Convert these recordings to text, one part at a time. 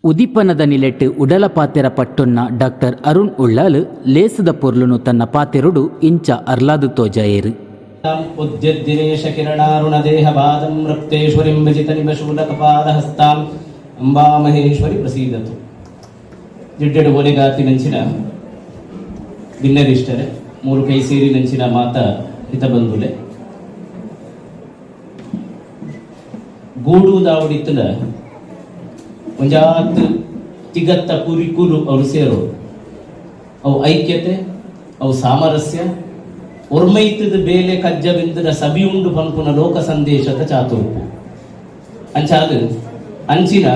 ಉದಿಪನದ ನಿಲೆಟ್ ಉಡಲ ಪಾತೆರ ಪಟ್ಟೊನ್ನ ಡಾಕ್ಟರ್ ಅರುಣ್ ಉಳ್ಳಾಲ್ ಲೇಸದ ಪೊರ್ಲುನು ತನ್ನ ಪಾತೆರೊಡು ಇಂಚ ಅರ್ಲಾದ್ ತೋಜಾಯೆರ್. ಉದ್ಯದ್ದಿನೇಶ ಕಿರಣಾರುಣದೇಹಪಾದಂ ರಕ್ತೇಶ್ವರಿಂ ವಿಜಿತನಿಭಶೂಲಕಪಾದಹಸ್ತಾಂ ಅಂಬಾಮಹೇಶ್ವರಿ ಪ್ರಸೀದತು. ಜಿಡ್ಡೆಡು ಓಲೆಗಾತಿನಂಚಿನ ಬಿನ್ನರಿಷ್ಟರೆ, ಮೂರು ಕೈ ಸೇರಿನಂಚಿನ ಮಾತ ಹಿತಬಂಧುಲೆ, ಗೂಡು ದಾವಡಿತ್ತುಂಡ ಒಂಜಾತ್ ತಿಗತ್ತ ಪುರಿಕುಲು ಅವರು ಸೇರೋಡು. ಅವು ಐಕ್ಯತೆ, ಅವು ಸಾಮರಸ್ಯ, ಒರ್ಮೈತದ ಬೇಲೆ ಕಜ್ಜಬಿಂದದ ಸಬಿ ಉಂಡು ಪನ್ಪುನ ಲೋಕ ಸಂದೇಶದ ಚಾತುರ್ಪು. ಅಂಚಾದ್ ಅಂಚಿನ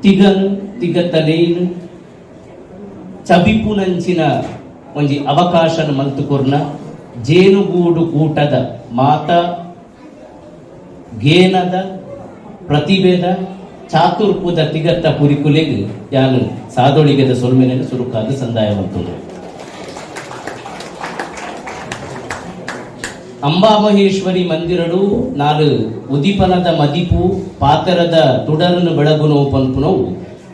ತಿಗನ್ ತಿಗತ್ತ ನೇನ್ ಚಬಿಪುನಂಚಿನ ಒಂಜಿ ಅವಕಾಶನ ಮಲ್ತು ಕೊರ್ನ ಜೇನುಗೂಡು ಕೂಟದ ಮಾತ ಗೇನದ ಪ್ರತಿಭೆದ ಚಾತುರ್ಪುದ ತಿಗತ್ತ ಪುರಿಕುಲೆಗ್ ಯಾನು ಸಾದೊಳಿಗೆದ ಸೊಲ್ಮೆನೆನ್ ಸುರುಕಾದ ಸಂದಾಯ ಮಲ್ತುಂಡು. ಅಂಬಾಮಹೇಶ್ವರಿ ಮಂದಿರಡು ನಾಲು ಉದಿಪನದ ಮದಿಪು ಪಾತೆರದ ತುಡರನ್ನು ಬೆಳಗುನವು ಪನ್ಪುನವು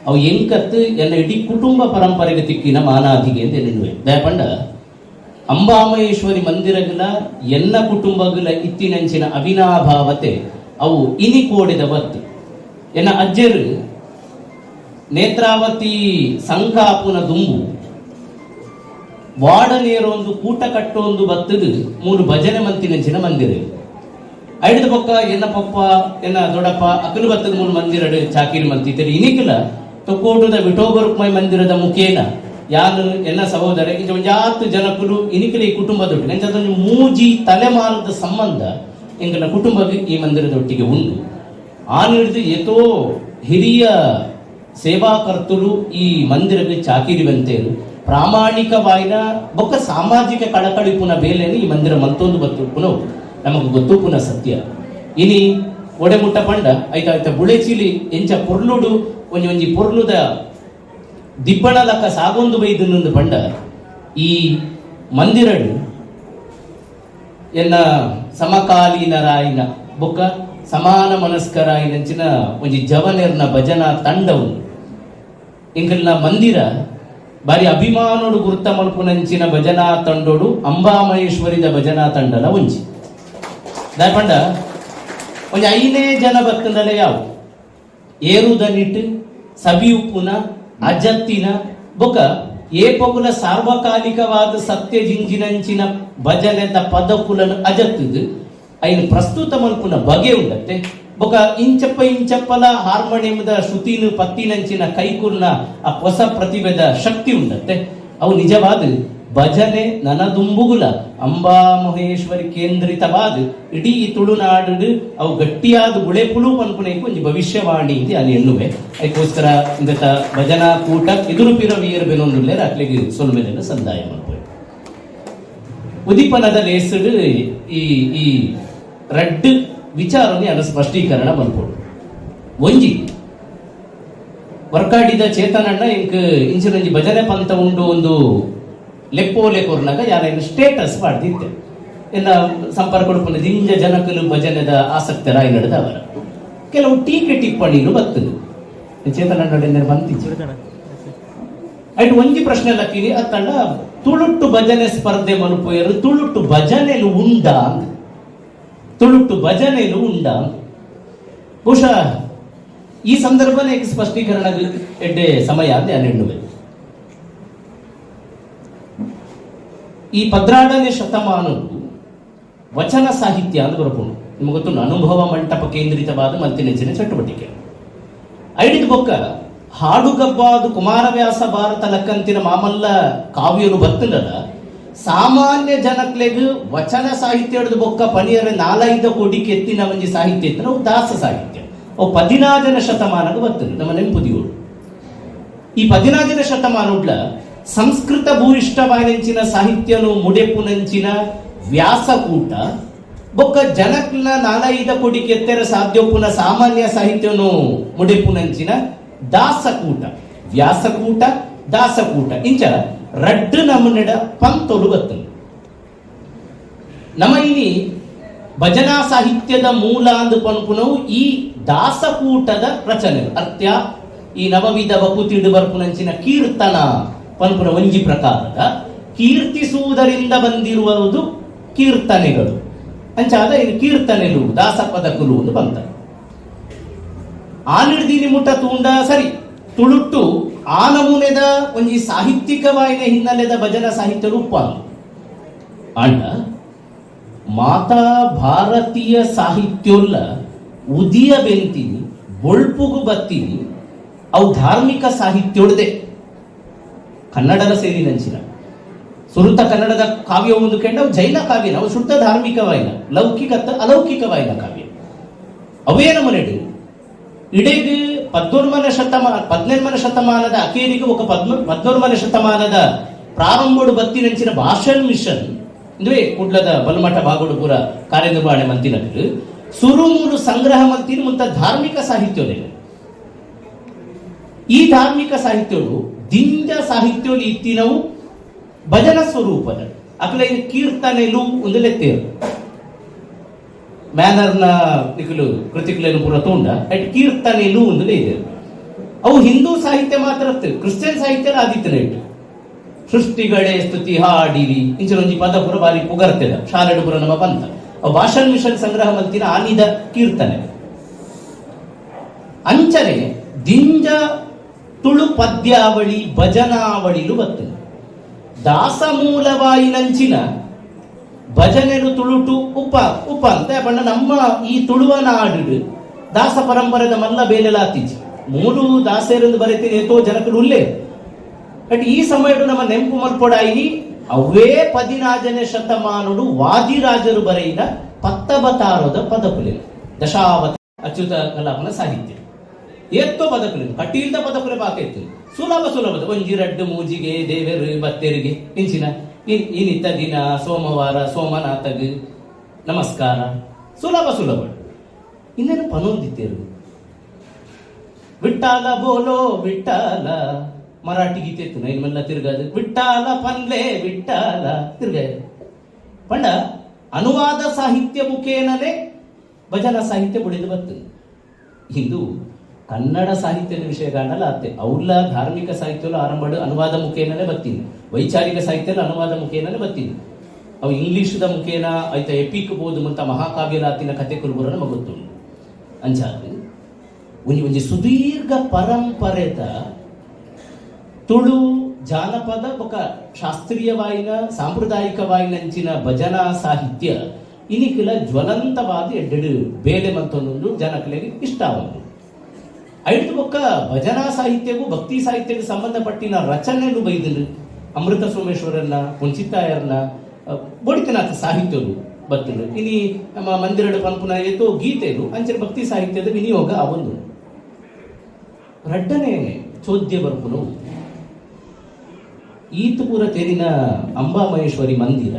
ಅವು ಎಂಕತ್ತು ಎನ್ನ ಇಡೀ ಕುಟುಂಬ ಪರಂಪರೆಗೆ ತಿಕ್ಕಿನ ಮಾನಾದಿಗೆ ಅಂತ ಎನ್ನುವೆ. ದಯಪಂಡ ಅಂಬಾಮಹೇಶ್ವರಿ ಮಂದಿರಗಳ ಎನ್ನ ಕುಟುಂಬಗಳ ಇತ್ತಿನಂಚಿನ ಅವಿನಾಭಾವತೆ ಅವು ಇನಿ ಕೋಡಿದ ಬತ್ತು. ಎನ್ನ ಅಜ್ಜರು ನೇತ್ರಾವತಿ ಸಂಕಾಪುನ ದುಂಬು ವಾಡನೇರೊಂದು ಕೂಟ ಕಟ್ಟೊಂದು ಬತ್ತದು ಮೂರು ಭಜನೆ ಮಂತಿನಂಚಿನ ಮಂದಿರ. ಐಡ್ದ ಬೊಕ್ಕ ಎನ್ನ ಪಪ್ಪ, ಎನ್ನ ದೊಡ್ಡಪ್ಪ ಅಕಲು ಬತ್ತದ ಮೂರು ಮಂದಿರಡು ಚಾಕಿರಿ ಮಂತಿತ್ತರು. ಇನಿಕಲ ತೊಕ್ಕೋಟದ ವಿಠೋಬರುಕ್ಮೈ ಮಂದಿರದ ಮುಖೇನ ಯಾನು, ಎನ್ನ ಸಹೋದರ, ಇಂಚ ಒಂಜಾತ್ ಜನಕುಲು ಇನಿಕಲ ಈ ಕುಟುಂಬದೊಟ್ಟಿಗೆ, ಅಂಚ ಮೂಜಿ ತಲೆಮಾರದ ಸಂಬಂಧ ಎಂಕಲ್ನ ಕುಟುಂಬದ ಈ ಮಂದಿರದೊಟ್ಟಿಗೆ ಉಂಡು. ಆ ಹಿಡಿದು ಏತೋ ಹಿರಿಯ ಸೇವಾಕರ್ತುಲು ಈ ಮಂದಿರಕ್ಕೆ ಚಾಕಿರಿ ಬಂತೇರು. ಪ್ರಾಮಾಣಿಕವಾಯಿನ ಬೊಕ್ಕ ಸಾಮಾಜಿಕ ಕಳಕಳಿ ಪುನ ಬೇಲೆನು ಈ ಮಂದಿರ ಮತ್ತೊಂದು ಬತ್ತು ಪುನವು ನಮಗೆ ಗೊತ್ತು ಪುನ ಸತ್ಯ. ಇನಿ ಒಡೆಮುಟ್ಟ ಪಂಡ ಐತ ಐತ ಬುಳೆಚಿಲಿ ಎಂಚ ಪೊರ್ಲುಡು ಒಂಜಿ ಒಂಜಿ ಪೊರ್ಲುದ ದಿಬ್ಬಣಲಕ್ಕ ಸಾಗೊಂದು ಬೈದು ಪಂಡ ಈ ಮಂದಿರಡು ಎನ್ನ ಸಮಕಾಲೀನರಾಯಿನ ಬೊಕ್ಕ ಸಮಾನ ಮನಸ್ಕರಾಯಿನಂಚಿನ ಒಂಜಿ ಜವನೆರ್ನ ಭಜನಾ ತಂಡವು. ಎಂಕಲ್ನ ಮಂದಿರ ಬಾರಿ ಅಭಿಮಾನೋಡು ಗುರ್ತ ಮಲ್ಪುನಂಚಿನ ಭಜನಾ ತಂಡೋಡು ಅಂಬಾಮಹೇಶ್ವರಿದ ಭಜನಾ ತಂಡಲ ಒಂಜಿ. ದಾಯಪಂಡ ಒಂಜಿ ಐನೇ ಜನ ಬತ್ತಂದಲೆ ಯಾವು ಏರುದನಿಟ್ಟು ಸಬಿಯುಪ್ಪುನ ಅಜತ್ತಿನ ಬೊಕ ಏಪೊಗುಲ ಸಾರ್ವಕಾಲಿಕವಾದ ಸತ್ಯ ಜಿಂಜಿನಂಚಿನ ಭಜನೆದ ಪದಕುಲನು ಅಜತ್ತದು ಐನು ಪ್ರಸ್ತುತ ಮಲ್ಪುನ ಬಗೆ ಉಂಡತ್ತೆ. ಬೊಕ ಇಂಚಪ್ಪ ಇಂಚಪ್ಪಲ ಹಾರ್ಮೋನಿಯಂದ ಶ್ರುತಿನು ಪತ್ತಿನಂಚಿನ ಕೈಕುಲ್ನ ಆ ಹೊಸ ಪ್ರತಿಭೆದ ಶಕ್ತಿ ಉಂಡತ್ತೆ. ಅವು ನಿಜವಾದ ಭಜನೆ ನನದುಂಬುಗುಲ ಅಂಬಾ ಮಹೇಶ್ವರಿ ಕೇಂದ್ರಿತವಾದ ಇಡೀ ತುಳುನಾಡು ಅವು ಗಟ್ಟಿಯಾದ ಬುಳೆಪುಳು ಪನ್ಪುನೇಕು ಒಂಜಿ ಭವಿಷ್ಯವಾಣಿ ಇದೆ ಅಲ್ಲಿ ಎನ್ನುವೆ. ಅದಕ್ಕೋಸ್ಕರ ಇಂದತ ಭಜನಾ ಕೂಟ ಎದುರು ಪಿರವಿಯರ್ ಬೆನೊಂದುಲ್ಲೇರ್, ಅಕ್ಲೆಗ್ ಸೊಲ್ಮೆಲೆನ್ ಸಂದಾಯ ಮಲ್ಪುವೆ. ಉದಿಪನದ ಲೇಸುಡು ಈ ಈ ರಡ್ಡ್ ವಿಚಾರನೆ ಅನ್ನು ಸ್ಪಷ್ಟೀಕರಣ ಮಲ್ಪೊಡು. ಒಂಜಿ ವರ್ಕಾಡಿದ ಚೇತನಣ್ಣ ಇಂಕ್ ಇಂಚಿನೊಂಜಿ ಭಜನೆ ಪಂತ ಉಂಡು ಒಂದು ಲೆಪ್ಪೋಲೆ ಕೊರ್ನಾಗ ಯಾನ ಸ್ಟೇಟಸ್ ಮಾಡ್ದಿತ್ತೆ. ಎಲ್ಲ ಸಂಪರ್ಕ ಕೊಡ್ಕೊಂಡು ದಿಂಜ ಜನಕಲು ಭಜನೆದ ಆಸಕ್ತರಾಯಿ ನಡೆದ ಅವರ ಕೆಲವು ಟೀಕೆ ಟಿಪ್ಪಣಿಲು ಬರ್ತದೆ. ಚೇತನಣ್ಣ ಬಂತಿತ್ತು. ಐಟ್ ಒಂಜಿ ಪ್ರಶ್ನೆ ಲಕ್ಕಿನಿ ಅತ್ತಂಡ ತುಳುಟ್ಟು ಭಜನೆ ಸ್ಪರ್ಧೆ ಮನುಪೋಯರು, ತುಳುಟ್ಟು ಭಜನೆಲು ಉಂಡ ಅಂದ್. ತುಳುಟ್ಟು ಭಜನೆಲು ಉಂಡ. ಬಹುಶಃ ಈ ಸಂದರ್ಭನೇ ಸ್ಪಷ್ಟೀಕರಣ ಎಡ್ಡೆ ಸಮಯ ಅಂದೆ ಅನ್ನೆಣ್ಣುವೆ. ಈ 12ನೇ ಶತಮಾನವು ವಚನ ಸಾಹಿತ್ಯ ಅಂದ್ ಬರಪುಂಡು. ನಿಮಗೆ ಗೊತ್ತು, ಅನುಭವ ಮಂಟಪ ಕೇಂದ್ರಿತವಾದ ಮಲ್ತಿನೆಂಚಿನ ಚಟುವಟಿಕೆ. ಐಡಿದ ಬೊಕ್ಕ ಹಾಡುಗಬ್ಬಾದು ಕುಮಾರವ್ಯಾಸ ಭಾರತ ಲಕ್ಕಂತಿನ ಮಾಮಲ್ಲ ಕಾವ್ಯನು ಬತ್ತಂಡದ ಸಾಮಾನ್ಯ ಜನಕ್ಲೆಗ್ ವಚನ ಸಾಹಿತ್ಯ ಹಿಡಿದು ಬೊಕ್ಕ ಪನಿಯರ ನಾಲೈದ ಕೋಡಿ ಕೆತ್ತಿನ ಒಂಜಿ ಸಾಹಿತ್ಯ ಇತ್ತು, ಅವು ದಾಸ ಸಾಹಿತ್ಯ. ಅವು 14ನೇ ಶತಮಾನಕ್ಕೆ ಬರ್ತದೆ ನಮ್ಮ ನೆಂಪುದಿಯೋಡು. ಈ 14ನೇ ಶತಮಾನಡ್ಲ ಸಂಸ್ಕೃತ ಭೂಯಿಷ್ಠವಾಯಿನಂಚಿನ ಸಾಹಿತ್ಯನು ಮುಡೆಪುನಂಚಿನ ವ್ಯಾಸಕೂಟ ಬೊಕ್ಕ ಜನಕ್ಲ ನಾಲೈದ ಕೊಡಿ ಕೆತ್ತೆರ ಸಾಧ್ಯೋಪುನ ಸಾಮಾನ್ಯ ಸಾಹಿತ್ಯನು ಮುಡೆಪುನಂಚಿನ ದಾಸಕೂಟ, ವ್ಯಾಸಕೂಟ, ದಾಸಕೂಟ ಇಂಚ ರಡ್ಡು ನಮೂನೆಡ ಪಂತೊಲು ಬತ್ತುಂಡು. ನಮ್ಮ ಇನಿ ಭಜನಾ ಸಾಹಿತ್ಯದ ಮೂಲ ಅಂದ್ ಪನ್ಪುನವು ಈ ದಾಸಕೂಟದ ರಚನೆ. ಅರ್ತ್ಯ ಈ ನವವಿಧ ಬಕುತಿಡು ಬರ್ಪುನಂಚಿನ ಕೀರ್ತನ ಪನ್ಪುನ ಒಂಜಿ ಪ್ರಕಾರದ ಕೀರ್ತಿಸುವುದರಿಂದ ಬಂದಿರುವುದು ಕೀರ್ತನೆಗಳು. ಅಂಚಾದ ಇದು ಕೀರ್ತನೆಲು ದಾಸಪದಕುಲು ಒಂದು ಬಂತ ಆನಿಡ್ದೀನಿ ಮುಟ್ಟ ತೂಂಡ ಸರಿ ತುಳುಟ್ಟು ಆ ನಮೂನೆದ ಒಂಜಿ ಸಾಹಿತ್ಯಿಕವಾಯಿನ ಹಿನ್ನೆಲೆದ ಭಜನಾ ಸಾಹಿತ್ಯ ರೂಪ. ಆಂಡ ಮಾತಾ ಭಾರತೀಯ ಸಾಹಿತ್ಯೋಲ್ಲ ಉದಿಯ ಬೆಂತೀನಿ, ಬೊಳ್ಪುಗು ಬತ್ತೀನಿ ಅವು ಧಾರ್ಮಿಕ ಸಾಹಿತ್ಯೋಡ್ದೆ. ಕನ್ನಡದ ಸೇರಿನಂಚಿನ ಸುರುತ ಕನ್ನಡದ ಕಾವ್ಯ ಒಂದು ಕೆಂಡ ಅವು ಜೈನ ಕಾವ್ಯ, ಅವು ಶುದ್ಧ ಧಾರ್ಮಿಕವಾಯಿನ, ಲೌಕಿಕ ಅಲೌಕಿಕವಾಯಿನ ಕಾವ್ಯ. ಅವೇ ನಮೂನೆಡು ಇಡೀ 14ನೇ ಶತಮಾನದ ಅಕೇರಿಗೆ ఒక 14ನೇ ಶತಮಾನದ ಪ್ರಾರಂಭೋಡು ಬತ್ತಿನಂಚಿನ ಭಾಷನ್ ಮಿಷನ್ ಇಂದುವೆ ಕುಡ್ಲದ ಬಲ್ಮಠ ಬಾಗೋಡು ಪೂರ ಕಾರ್ಯನಿರ್ವಹಣೆ ಮಂತಿನಕರು ಸುರುಮೂಲು ಸಂಗ್ರಹ ಮಂತಿನ ಮುಂತ ಧಾರ್ಮಿಕ ಸಾಹಿತ್ಯೋಲೆ. ಈ ಧಾರ್ಮಿಕ ಸಾಹಿತ್ಯಗಳು ದಿಂಜ ಸಾಹಿತ್ಯೋಲು ಇತ್ತಿನವು ಭಜನ ಸ್ವರೂಪದ ಅಕಲ ಕೀರ್ತನೆಲು ಒಂದು ಲೆತ್ತೇರು ಮ್ಯಾನರ್ನ ನಿಕಲು ಕೃತಿಕುಲೇನು ಪೂರ ತೋಂಡ ಅಟ್ ಕೀರ್ತನೆಲು ಒಂದು ಇದೆ. ಅವು ಹಿಂದೂ ಸಾಹಿತ್ಯ ಮಾತ್ರ, ಕ್ರಿಶ್ಚಿಯನ್ ಸಾಹಿತ್ಯ ಆದಿತ್ಯನ ಇಟ್ಟು ಸೃಷ್ಟಿಗಳೇ ಸ್ತುತಿ ಹಾಡಿರಿ ಇಂಚಿನೊಂಜಿ ಪದ ಪೂರ ಬಾರಿ ಪುಗರ್ತೆದ ಶಾಲೆಡು ಪೂರ ನಮ್ಮ ಪಂಥ. ಅವು ಭಾಷನ್ ಮಿಷನ್ ಸಂಗ್ರಹ ಮಂತಿನ ಆನಿದ ಕೀರ್ತನೆ. ಅಂಚನೆ ದಿಂಜ ತುಳು ಪದ್ಯಾವಳಿ ಭಜನಾವಳಿಲು ಬರ್ತದೆ. ದಾಸಮೂಲವಾಯಿನಂಚಿನ ಭಜನೆನು ತುಳುಟು ಉಪ್ಪ ಉಪ್ಪ ಅಂತ ಬಣ್ಣ ನಮ್ಮ ಈ ತುಳುವ ನಾಡು ದಾಸ ಪರಂಪರೆದ ಮಲ್ಲ ಬೇಲೆಲಾತೀಚಿ ಮೂರು ದಾಸರೆಂದು ಬರೀತೀನಿ ಏತೋ ಜನಕರು ಉಲ್ಲೇ. ಬಟ್ ಈ ಸಮಯಡು ನಮ್ಮ ನೆಂಪು ಮಲ್ಪೊಡಾಯಿನಿ ಅವೇ 16ನೇ ಶತಮಾನಡು ವಾದಿರಾಜರು ಬರೆಯಿನ ಪತ್ತಬತಾರದ ಪದಕುಲೆ ದಶಾವತ ಅಚ್ಯುತ ಕಲಾಪನ ಸಾಹಿತ್ಯ ಏತ್ತೋ ಪದಕುಲೆ ಕಟೀಲ್ದ ಪದಕುಲೆ ಬಾಕೈತು ಸುಲಭ ಸುಲಭದ ಒಂಜಿ ರಡ್ಡು ಮೂಜಿಗೆ ದೇವೆರು ಬತ್ತೆರಿಗೆ ಇಂಚಿನ ಇನಿತ ದಿನ ಸೋಮವಾರ ಸೋಮನಾಥಗ್ ನಮಸ್ಕಾರ ಸುಲಭ ಸುಲಭ. ಇನ್ನೇನು ಪನೊಂದಿತ್ತೇರು ವಿಟ್ಟಾಲ ಬೋಲೋ ವಿಟ್ಟಾಲ ಮರಾಠಿ ಗೀತೆ ಇತ್ತು ನೈನ್ ಮೆಲ್ಲ ತಿರ್ಗಾದು ವಿಟ್ಟಾಲ ಪನ್ಲೆ ವಿಟ್ಟಾಲ ತಿರ್ಗ ಪಂಡ ಅನುವಾದ ಸಾಹಿತ್ಯ ಮುಖೇನನೇ ಭಜನಾ ಸಾಹಿತ್ಯ ಬುಡಿದು ಬರ್ತದೆ. ಹಿಂದೂ ಕನ್ನಡ ಸಾಹಿತ್ಯದ ವಿಷಯ ಕಾಣಲ್ಲ ಅತ್ತೆ ಅವ್ಲ ಧಾರ್ಮಿಕ ಸಾಹಿತ್ಯಲು ಆರಂಭ ಅನುವಾದ ಮುಖೇನನೇ ಬತ್ತೀನಿ, ವೈಚಾರಿಕ ಸಾಹಿತ್ಯ ಅನುವಾದ ಮುಖೇನನೇ ಬತ್ತೀನಿ. ಅವು ಇಂಗ್ಲಿಷ್ದ ಮುಖೇನ ಆಯ್ತ ಎಪಿಕ್ ಬೋದು ಮಂತ ಮಹಾಕಾವ್ಯಲಾತಿನ ಕತೆ ಕುರುಬುರ ನಮಗೆ ಗೊತ್ತುಂಟು. ಅಂಚಾದ ಒಂಜಿ ಒಂಜಿ ಸುದೀರ್ಘ ಪರಂಪರೆದ ತುಳು ಜಾನಪದ ಬೊಕ ಶಾಸ್ತ್ರೀಯವಾಯಿನ ಸಾಂಪ್ರದಾಯಿಕವಾಯಿನಂಚಿನ ಭಜನಾ ಸಾಹಿತ್ಯ ಇನಿಕಿಲ ಜ್ವಲಂತವಾದ ಎಡ್ಡೆಡು ಬೇಲೆ ಮಂತೊಂದು ಜನಕಲೆಗೆ ಇಷ್ಟ ಆವೊಂದು. ಐದು ಬೊಕ್ಕ ಭಜನಾ ಸಾಹಿತ್ಯಗೂ ಭಕ್ತಿ ಸಾಹಿತ್ಯಕ್ಕೆ ಸಂಬಂಧಪಟ್ಟಿನ ರಚನೆಲು ಬೈದಲು ಅಮೃತ ಸೋಮೇಶ್ವರನ್ನ ಪುಂಚಿತಾಯರ್ನ ಬೋಡಿತನಾಥ ಸಾಹಿತ್ಯರು ಬತ್ತಲು ಇನಿ ನಮ್ಮ ಮಂದಿರಡು ಪಂಪುನ ಏತೋ ಗೀತೆಲು ಅಂಚಿನ ಭಕ್ತಿ ಸಾಹಿತ್ಯದ ವಿನಿಯೋಗ ಅವೊಂದು. ರಡ್ಡನೆ ಚೋದ್ಯ ಬರ್ಪುನು ಈತಪುರ ತೆರಿನ ಅಂಬಾಮಹೇಶ್ವರಿ ಮಂದಿರ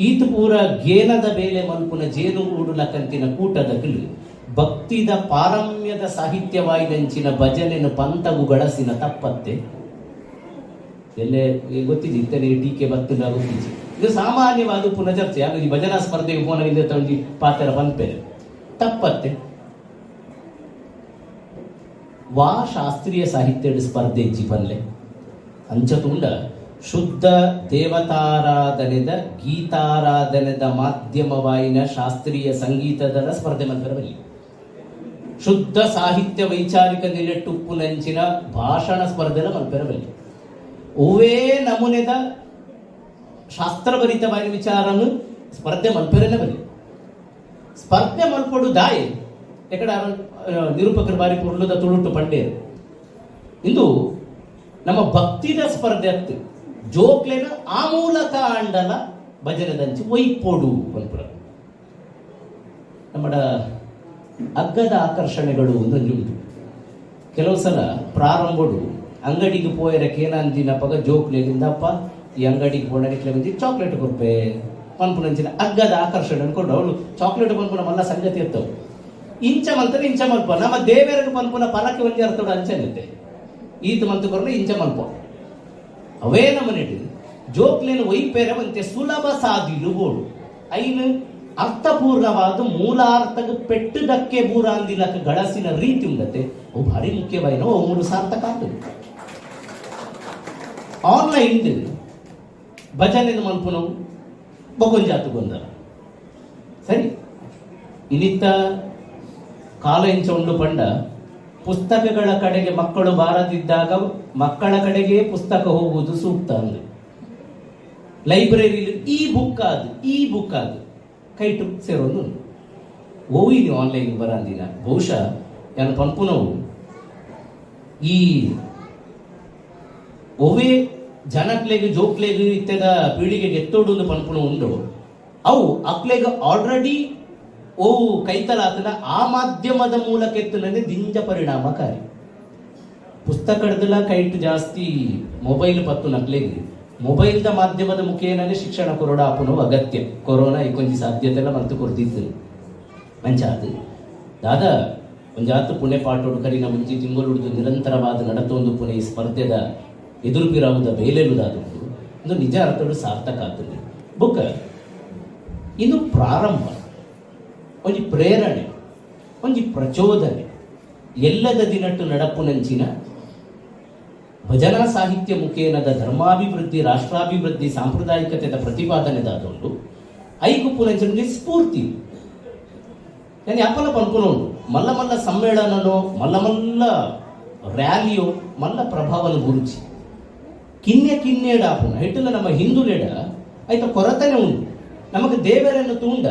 ಈತಪುರ ಗೇನದ ಬೇಲೆ ಮಲ್ಪುನ ಜೇನುಗೂಡು ಲಕಂತಿನ ಕೂಟದ ಕಿಲು ಭಕ್ತಿದ ಪಾರಮ್ಯದ ಸಾಹಿತ್ಯವಾಯಿದಂಚಿನ ಭಜನೆನು ಪಂತಗು ಗಳಸಿನ ತಪ್ಪತ್ತೆ ಎಲ್ಲೇ ಗೊತ್ತಿದೆ ಇಂತನೇ ಟೀಕೆ ಬತ್ತಿಲ್ಲ ಗೊತ್ತಿದೆ. ಇದು ಸಾಮಾನ್ಯವಾದ ಪುನಃ ಚರ್ಚೆ ಈ ಭಜನಾ ಸ್ಪರ್ಧೆಗೆ ಪೋನ ಒಂಜಿ ಪಾತ್ರ ಪನ್ಪೆರೆ ತಪ್ಪತ್ತೆ. ವಾ ಶಾಸ್ತ್ರೀಯ ಸಾಹಿತ್ಯದ ಸ್ಪರ್ಧೆ ಇಜ್ಜಿ ಪನ್ಲೆ ಅಂಚ ತುಂಡ ಶುದ್ಧ ದೇವತಾರಾಧನೆದ ಗೀತಾರಾಧನೆದ ಮಾಧ್ಯಮವಾಯಿನ ಶಾಸ್ತ್ರೀಯ ಸಂಗೀತದ ಸ್ಪರ್ಧೆ ಮಲ್ಪೆರ ಶುದ್ಧ ಸಾಹಿತ್ಯ ವೈಚಾರಿಕ ನಿಲೆಟ್ಟುಪ್ಪುನಂಚಿನ ಭಾಷಣ ಸ್ಪರ್ಧೆಲ ಮಲ್ಪೆರಬಲ್ಲಿ ಒವ್ವೇ ನಮೂನೆದ ಶಾಸ್ತ್ರಭರಿತವಾಯಿನ ವಿಚಾರನು ಸ್ಪರ್ಧೆ ಮಲ್ಪೆರನೆ ಬಲ್ಲಿ ಸ್ಪರ್ಧೆ ಮಲ್ಪೊಡು ದಾಯಿ ಎಕಡ ನಿರೂಪಕರು ಬಾರಿ ಪೊರ್ಲುದ ತುಳುಟು ಪಂಡೇರು ಇಂದು ನಮ್ಮ ಭಕ್ತಿದ ಸ್ಪರ್ಧೆ ಅತ್ತು ಜೋಕ್ಲೆನ ಆ ಮೂಲಕ ಅಂಡಲ ಭಜನೆದಂಚಿ ಒಯ್ಪೊಡು ಪನ್ಪುರ. ನಮ್ಮಡ ಅಗ್ಗದ ಆಕರ್ಷಣೆಗಳು ಒಂದೊಂದು ಉಂಟು. ಕೆಲವು ಸಲ ಪ್ರಾರಂಭಡು ಅಂಗಡಿಗೆ ಪೋಯರಕ್ಕೆ ಏನಂದಿನಪಗ ಜೋಕ್ಲೆಗಿಂದಪ್ಪ ಈ ಅಂಗಡಿಗೆ ಪೋಣಕ್ಕೆ ಬಂದು ಚಾಕ್ಲೇಟ್ ಕೊರ್ಪೆ ಪನ್ಪುನಂಚಿನ ಅಗ್ಗದ ಆಕರ್ಷಣೆ ಅನ್ಕೊಂಡು ಅವಳು ಚಾಕ್ಲೇಟ್ ಪನ್ಪುನ ಮಲ್ಲ ಸಂಗತಿ ಇರ್ತವು. ಇಂಚ ಮಂತ್ರ ಇಂಚ ಮಲ್ಪ ನಮ್ಮ ದೇವರಿಗೆ ಪನ್ಪುನ ಪರಕ್ಕೆ ಒಂಜಿ ಅರ್ಥೋಡು ಅಂಚನಿತ್ತೆ ಈತ ಮಂತು ಕೊರ್ನ ಇಂಚ ಮಲ್ಪ ಅವೇ ನಮನೆಡು ಜೋಕ್ಲೇನು ಒಯ್ಪೇರ ಒಂತೆ ಸುಲಭ ಸಾಧಿಲು ಬೋಡು ಐನು ಅರ್ಥಪೂರ್ಣವಾದ ಮೂಲಾರ್ಥಗ ಪೆಟ್ಟುದಕ್ಕೆ ಬೂರಾಂದಿಲಕ ಗಳಸಿನ ರೀತಿ ಉಂಡತೆ. ಅವು ಭಾರಿ ಮುಖ್ಯವಾಯಿನ. ಅವು ಮೂರು ಸಾರ್ಥಕ ಆತು. ಆನ್ಲೈನ್ ಭಜನೆ ಮಲ್ಪುನವು ಬೊಕೊಂಜಾತು ಗೊಂದಲ. ಸರಿ, ಇನಿತ್ತ ಕಾಲ ಇಂಚ ಉಂಡು ಪಂಡ, ಪುಸ್ತಕಗಳ ಕಡೆಗೆ ಮಕ್ಕಳು ಬಾರದಿದ್ದಾಗ ಮಕ್ಕಳ ಕಡೆಗೆ ಪುಸ್ತಕ ಹೋಗುವುದು ಸೂಕ್ತ ಅಂದು. ಲೈಬ್ರರಿ ಈ ಬುಕ್ ಅದು, ಈ ಬುಕ್ ಅದು ಕೈಟು ಸೇರೋದು. ಓವಿನಿ ಆನ್ಲೈನ್ ಬರಂದಿನ ಬಹುಶಃ ಯಾನು ಪನ್ಪುನವು, ಈ ಒವೇ ಜನಕ್ಲೆಗ್ ಜೋಕ್ಲೆಗ್ ಇತ್ತೆದ ಪೀಳಿಗೆಗೆ ಎತ್ತೋಡು ಪನ್ಪುನ ಉಂಡು, ಅವು ಅಕ್ಲೆಗ್ ಆಲ್ರೆಡಿ ಓ ಕೈತಲಾತನ ಆ ಮಾಧ್ಯಮದ ಮೂಲಕ ಎತ್ತುನನೆ ದಿಂಜ ಪರಿಣಾಮಕಾರಿ. ಪುಸ್ತಕಡ್ದಲ ಕೈಟ್ ಜಾಸ್ತಿ ಮೊಬೈಲ್ ಪತ್ತು ನಕ್ಲೆಗ್ ಮೊಬೈಲ್ದ ಮಾಧ್ಯಮದ ಮುಖೇನನೆ ಶಿಕ್ಷಣ ಕೊರಡ ಆಪುನವು ಅಗತ್ಯ. ಕೊರೋನಾ ಈ ಕೊಂಚ ಸಾಧ್ಯತೆ ಎಲ್ಲ ಮಂತು ಕೊರ್ದಿತ್ತು. ಅಂಚಾದ್ ದಾದಾ ಒಂಜಾತ್ ಪುಣೆ ಪಾಟೋಡು ಕರಿನ ಮುಂಚಿ ತಿಂಗಳುಡ್ದು ನಿರಂತರವಾದ ನಡತೊಂದು ಪುಣೆ ಈ ಸ್ಪರ್ಧೆದ ಎದುರುಪಿರಾವುದ ಬೇಲೆಲು ದಾದುಂಡು. ಇದು ನಿಜ ಅರ್ಥಡು ಸಾರ್ಥಕ ಆತುಂಡು. ಬೊಕ್ಕ ಇದು ಪ್ರಾರಂಭ, ಒಂಜಿ ಪ್ರೇರಣೆ, ಒಂಜಿ ಪ್ರಚೋದನೆ. ಎಲ್ಲದ ದಿನಟ್ಟು ನಡಪುನಂಚಿನ ಭಜನಾ ಸಾಹಿತ್ಯ ಮುಖೇನದ ಧರ್ಮಾಭಿವೃದ್ಧಿ, ರಾಷ್ಟ್ರಾಭಿವೃದ್ಧಿ, ಸಾಂಪ್ರದಾಯಿಕತೆದ ಪ್ರತಿಪಾದನೆ ದಾದುಂಡು. ಐಕು ಪುನಂಚಿನ ಸ್ಫೂರ್ತಿ. ನಾನು ಯಾಪಲ ಪನ್ಪುನ, ಮಲ್ಲ ಮಲ್ಲ ಸಮ್ಮೇಳನನೋ, ಮಲ್ಲ ಮಲ್ಲ ರ್ಯಾಲಿಯೋ ಮಲ್ಲ ಪ್ರಭಾವನ ಗುರುಚಿ. ಕಿನ್ಯ ಕಿನ್ಯಡ ಆಪುನ ಹಿಟ್ಟಲ ನಮ್ಮ ಹಿಂದುಲೆಡ ಆಯ್ತ ಕೊರತೆನೆ ಉಂಟು. ನಮಗೆ ದೇವರನ್ನು ತೂಂಡ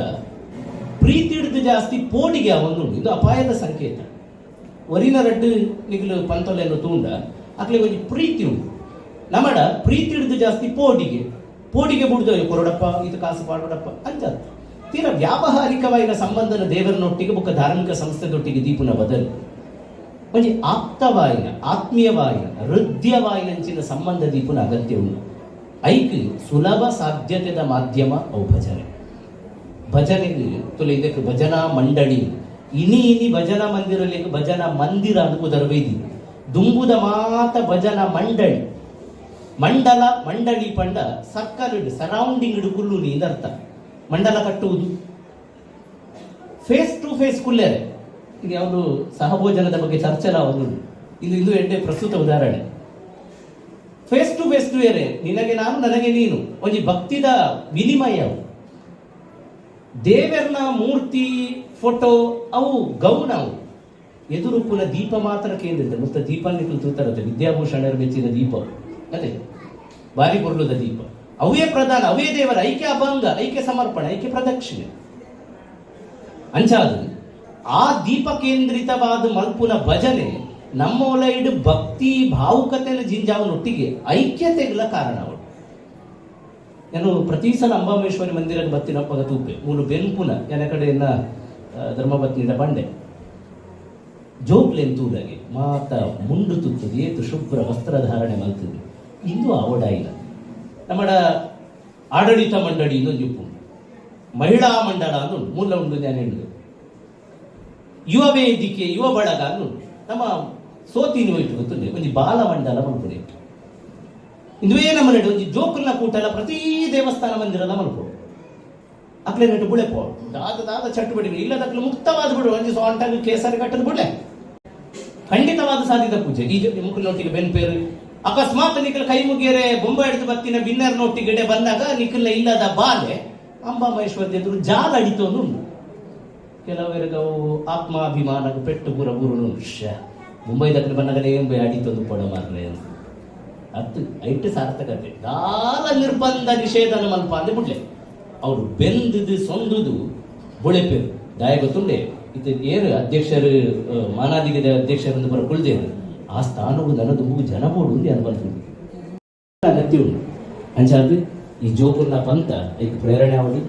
ಪ್ರೀತಿ ಹಿಡಿದು ಜಾಸ್ತಿ ಪೋಡಿಗೆ ಉಂಟು. ಇದು ಅಪಾಯದ ಸಂಕೇತ. ಒರಿನ ರಡ್ಡು ನಿಗಲು ಪಂತೊಲೆಯನ್ನು ತೂಂಡ ಅಕ್ಲೆ ಒಂಜಿ ಪ್ರೀತಿ ಉಂಟು. ನಮಡ ಪ್ರೀತಿ ಹಿಡಿದು ಜಾಸ್ತಿ ಪೋಡಿಗೆ. ಪೋಡಿಗೆ ಬುಡ್ದು ಕೊರಡಪ್ಪ, ಇದು ಕಾಸು ಪಾಡೋಡಪ್ಪ ಅಂಚ. ತೀರ ವ್ಯಾವಹಾರಿಕವಾಯಿನ ಸಂಬಂಧನ ದೇವರನೊಟ್ಟಿಗೆ ಬೊಕ್ಕ ಧಾರ್ಮಿಕ ಸಂಸ್ಥೆದೊಟ್ಟಿಗೆ ದೀಪುನ ಬದಲು ಒಂಜಿ ಆಪ್ತವಾಯಿನ, ಆತ್ಮೀಯವಾಯಿನ, ಹೃದಯವಾಯಿನಂಚಿನ ಸಂಬಂಧ ದೀಪುನ ಅಗತ್ಯ ಉಂಟು. ಐಕ್ ಸುಲಭ ಸಾಧ್ಯತೆದ ಮಾಧ್ಯಮ ಅವು ಭಜನೆ. ಭಜನೆಗೆ ತುಲೆ ಇದಕ್ಕೆ ಭಜನಾ ಮಂಡಳಿ. ಇನಿ ಇನಿ ಭಜನಾ ಮಂದಿರಲಿಗೆ ಭಜನಾ ಮಂದಿರ ಅಂದು ಪುದರ್ ಬೈದಿ. ದುಂಬುದ ಮಾತ ಭಜನಾ ಮಂಡಳಿ. ಮಂಡಲ ಮಂಡಳಿ ಪಂಡ ಸರ್ಕಲ್ ಸರೌಂಡಿಂಗ್ ಕುಲ್ಲು ಅರ್ಥ. ಮಂಡಲ ಕಟ್ಟುವುದು, ಫೇಸ್ ಟು ಫೇಸ್ ಕುಲ್ಲೇರೆ. ಇದು ಯಾವುದು ಸಹಭೋಜನದ ಬಗ್ಗೆ ಚರ್ಚೆ ಒಂದು. ಇದು ಇದು ಎಡ್ಡೆ ಪ್ರಸ್ತುತ ಉದಾಹರಣೆ. ಫೇಸ್ ಟು ಫೇಸ್ ಟು ಏರೆ, ನಿನಗೆ ನಾನು, ನನಗೆ ನೀನು, ಒಂಜಿ ಭಕ್ತಿದ ವಿನಿಮಯ. ದೇವರ್ನ ಮೂರ್ತಿ, ಫೋಟೋ ಅವು ಗೌಣ. ಅವು ಎದುರುಪ್ಪುನ ದೀಪ ಮಾತ್ರ ಕೇಂದ್ರಿತ. ಮತ್ತೆ ದೀಪ ತೂತರತ್ತೆ, ವಿದ್ಯಾಭೂಷಣರು ಮೆಚ್ಚಿದ ದೀಪ ಅದೇ, ಬಾರಿ ಪೊರ್ಲುದ ದೀಪ. ಅವೇ ಪ್ರಧಾನ, ಅವೇ ದೇವರ. ಐಕ್ಯ ಅಭಂಗ, ಐಕ್ಯ ಸಮರ್ಪಣೆ, ಐಕ್ಯ ಪ್ರದಕ್ಷಿಣೆ. ಅಂಚಾದು ಆ ದೀಪ ಕೇಂದ್ರಿತವಾದ ಮಲ್ಪುನ ಭಜನೆ ನಮ್ಮ ಒಲೈಡ್ ಭಕ್ತಿ ಭಾವುಕತೆನ ಜಿಂಜಾವನೊಟ್ಟಿಗೆ ಐಕ್ಯತೆಗಳ ಕಾರಣ ಅವಳು. ನಾನು ಪ್ರತಿ ಸಲ ಅಂಬಾಮೇಶ್ವರಿ ಮಂದಿರಕ್ಕೆ ಬತ್ತಿನಪ್ಪಗ ತೂಪೆ, ಮೂಲು ಬೆನ್ಪುನ ಎನ ಕಡೆಯನ್ನ ಧರ್ಮಪತ್ನಿದ ಬಂಡೆ ಜೋಕ್ಲೆನ್ ತೂಲಗೆ ಮಾತ ಮುಂಡು ತುತ್ತದು, ಏತು ಶುಭ್ರ ವಸ್ತ್ರಧಾರಣೆ ಮಲ್ತದೆ. ಇಂದು ಆವಡಾಯಿಲ್ಲ. ನಮ್ಮಡ ಆಡಳಿತ ಮಂಡಳಿ ಇನ್ನೊಂದು ಉಪ್ಪು, ಮಹಿಳಾ ಮಂಡಳ ಅಂದು ಉಂಟು, ಮೂಲ ಉಂಟು. ನಾನು ಹೇಳುದು ಯುವ ವೇದಿಕೆ, ಯುವ ಬಳಗ ಅಂದು ಉಂಟು. ನಮ್ಮ ಸೋತಿನಿ ಹೋಯ್ತು ಗೊತ್ತುಂಟು. ಒಂಜಿ ಬಾಲ ಮಂಡಲ ಮಲ್ಪುನೆ. ಇಂದುವೇ ನಮ್ಮ ನಡು ಒಂಜಿ ಜೋಕುಲ್ನ ಕೂಟಲ ಪ್ರತಿ ದೇವಸ್ಥಾನ ಮಂದಿರಲ ಮಲ್ಪೊಡು. ಅಕ್ಲೆ ನೆಟ್ಟು ಬುಳೆಪೋ ದಾದ ದಾದ ಚಟುವಟಿಕೆ ಇಲ್ಲದಕ್ಲೆ ಮುಕ್ತವಾದ ಬಿಡು. ಒಂಜಿ ಸೊಂಟಗ್ ಕೇಸರಿ ಕಟ್ಟದ ಬುಳೆ. ಖಂಡಿತವಾದ ಸಾಧಿತ ಪೂಜೆ. ಈ ಮುಕ್ಕುಲ್ನೊಟ್ಟಿಗೆ ಬೆನ್ಪೇರು. ಅಕಸ್ಮಾತ್ ನಿಖಲ್ ಕೈ ಮುಗಿಯರೆ ಬೊಂಬೆ ಹಿಡಿದು ಬತ್ತಿನ ಬಿನ್ನರ್ ನೊಟ್ಟಿಗೆ ಬಂದಾಗ ನಿಖಲ್ ಇಲ್ಲದ ಬಾಲೆ ಅಂಬಾ ಮಹೇಶ್ವರ ಎದುರು ಜಾಲ ಅಡಿತೋನು ಉಂಟು. ಕೆಲವರಿಗೆ ಅವು ಆತ್ಮಾಭಿಮಾನ ಪೆಟ್ಟು ಪೂರ ಬೂರುನು. ಮುಂಬೈ ದಕ್ಕನ ಬಂದಾಗ ಏನ್ ಬೈ ಅಡಿತೊಂದು ಪೊಡ ಮಾರ್ರೆ ಅಂತ. ಅತ್ತು ಐಟ್ ಸಾರ್ಥಕತೆ. ದಾಲ ನಿರ್ಬಂಧ ನಿಷೇಧನ ಮಲ್ಪ ಅಂದೆ ಬುಡ್ಲೆ. ಅವರು ಬೆಂದುದು ಸೊಂದುದು ಬುಳೆಪೇರು. ದಾಯ ಗೊತ್ತುಂಡೆ, ಇದು ಏರು ಅಧ್ಯಕ್ಷರು, ಮಾನಾದಿಗದ ಅಧ್ಯಕ್ಷರು ಬರ ಕುಳ್ದೇರು. ಆ ಸ್ಥಾನವು ನನದು ಜನ ಬೋಡು ಅಂತ ಬಂತು ಅಗತ್ಯ ಉಂಟು. ಅಂಚಾದ್ ಈ ಜೋಕುಲ್ನ ಪಂತ ಐಕ್ ಪ್ರೇರಣೆ ಅವಳಿ.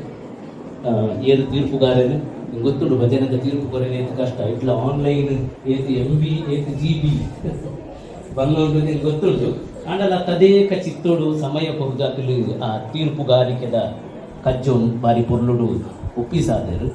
ಏರು ತೀರ್ಪುಗಾರರು ಗೊತ್ತುಂಟು, ಭಜನೆದ ತೀರ್ಪು ಕೊರೆನೆ ಏತ್ ಕಷ್ಟ. ಇಟ್ಲ ಆನ್ಲೈನ್ ಏತ್ MB, ಏತ್ GB ಬಂದೋಂಡು ನಿಂಗೆ ಗೊತ್ತುಂಟು. ಆಂಡಲ ತದೇಕ ಚಿತ್ತೋಡು ಸಮಯ ಕೊರ್ದು ಆ ತೀರ್ಪುಗಾರಿಕೆದ ಕಜ್ಜೊನು ಬಾರಿ ಪೊರ್ಲುಡು ಒಪ್ಪಿಸಾದರು.